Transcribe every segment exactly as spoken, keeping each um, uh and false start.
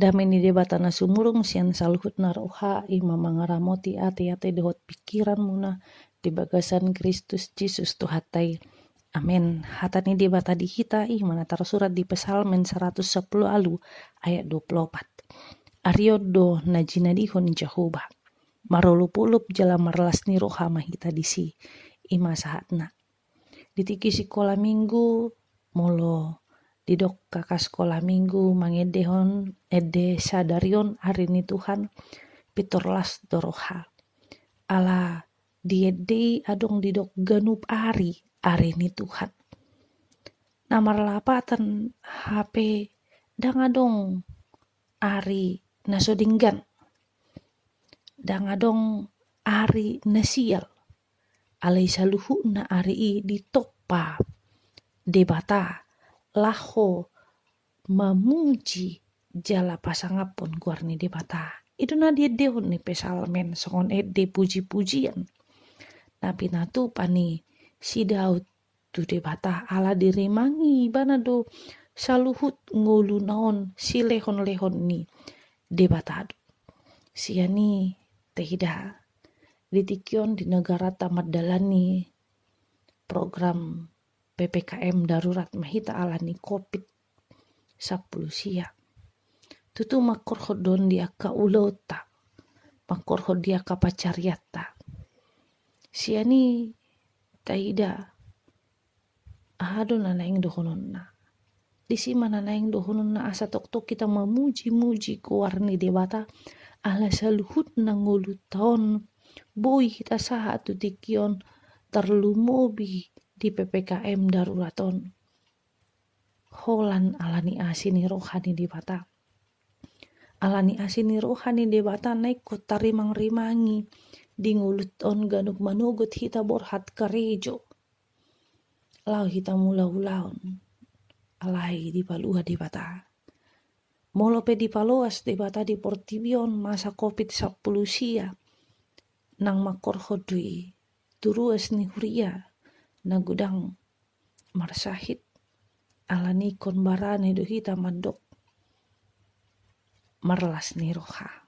Dame ni Debata na sumurung sian saluhutna roha, i ma mangaramoti ateate dohot pingkiranmuna di bagasan Kristus Jesus Tuhanta i. Amen. Hata ni Debata di hita i ma na tarsurat di Psalmen saratus sampulu ualu ayat dua pulu opat. Ari on do na jinadihon ni Jahowa. Marolopolop jala marlas ni roha ma hita disi. I ma sahatna. Di tingki sikola minggu, molo didok angka sikola minggu mangendehon ende sadari on ari ni Tuhan, pintor las do roha. Ala di ende i adong didok ganup ari, ari ni Tuhan. Na marlapatan hape ndang adong ari na so denggan. Ndang adong ari na sial. Alai saluhutna ari i ditompa Debata laho mamuji jala pasangaphon goar ni Debata. I do na diendehon ni Psalmen songon ende pujipujian na pinatupa ni si Daud tu Debata, ala dirimangi ibana do saluhut ngoluna on silehonlehon ni Debata do. Sian i taida, di tingki on di negaranta mandalani program P P K M darurat ma hita ala ni Covid sampulu sia. Tutu mangkorhon do on di angka ulaonta, mangkorhon di angka pansarianta. Sian i taida, aha do na naeng dohononna? Disi ma na naeng dohononna asa tongtong hita mamujimuji goar ni Debata, ala saluhutna ngolunta on boi hita sahat tu tingki on, tarlumobi di P P K M darurat on. Holan ala ni asi ni roha ni Debata. Ala ni asi ni roha ni Debata na ingkon tarimangrimangi di ngolunta on ganup manogot hita borhat karejo. Laho hita mangula ulaon. Alai dipaluat Debata. Molo pe dipaloas Debata di portibi on masa Covid sampulu sia, nang mangkorhon do i tu ruas ni huria na godang marsahit, ala ni ingkon barani do hita mandok marlas ni roha.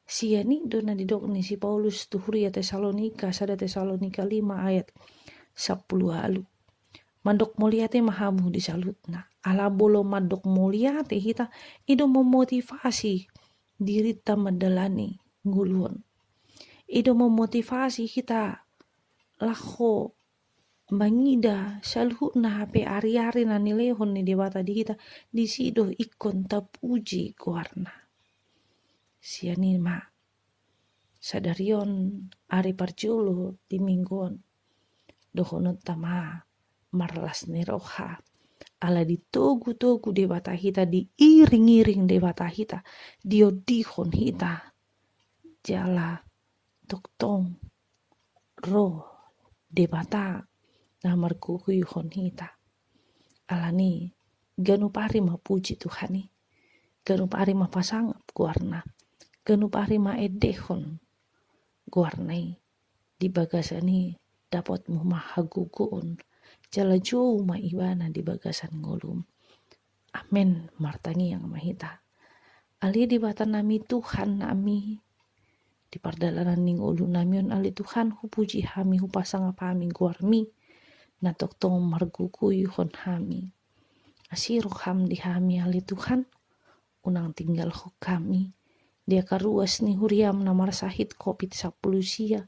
Sian i do na didok ni si Paulus tu huria Tesalonika, sada Tesalonika lima ayat sampulu ualu. Mandok mauliate ma hamu di saluhutna. Ala molo mandok mauliate hita, i do mamotivasi dirinta mandalani ngolu on. I do mamotivasi hita laho mangida saluhutna hape ariari na nilehon ni Debata di hita, disi do ingkon tapuji goarna. Sian i ma, sadari on ari parjolo di minggu on, dohononta ma marlas ni roha, ala ditogutogu Debata hita, diiringiring Debata hita, diondihon hita, jala tongtong ro Debata na margogoihon hita. Ala ni ganup ari mapuji Tuhan i, ganup ari mapasangap goarna, ganup ari maendehon goarna i. Di bagasan i dapotmu ma hagogoon, jala jou ma ibana di bagasan ngolum. Amen. Martangiang ma hita. Ale Debata nami, Tuhan nami, di pardalanan ni ngolu nami on, ale Tuhan, hupuji hami, hupasangap hami goarmi na tongtong margogoihon hami. Asi roham di hami, ale Tuhan, unang tinggalhon hami di angka ruas ni huriam na marsahit Covid sampulu sia.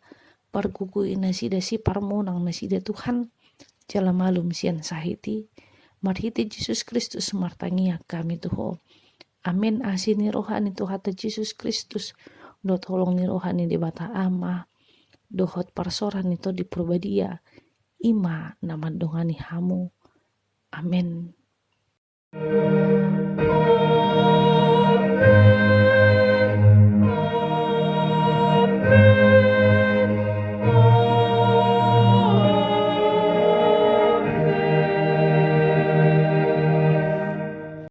Pargogoi nasida, siparmonang nasida Tuhan, jala malum sian sahit i. Marhite Jesus Kristus martangiang hami tu Ho. Amen. Asi ni roha ni Tuhanta Jesus Kristus dohot holong ni roha ni Debata Ama dohot parsaoran ni Tondi Parbadia, i ma na mandongani hamu. Amen.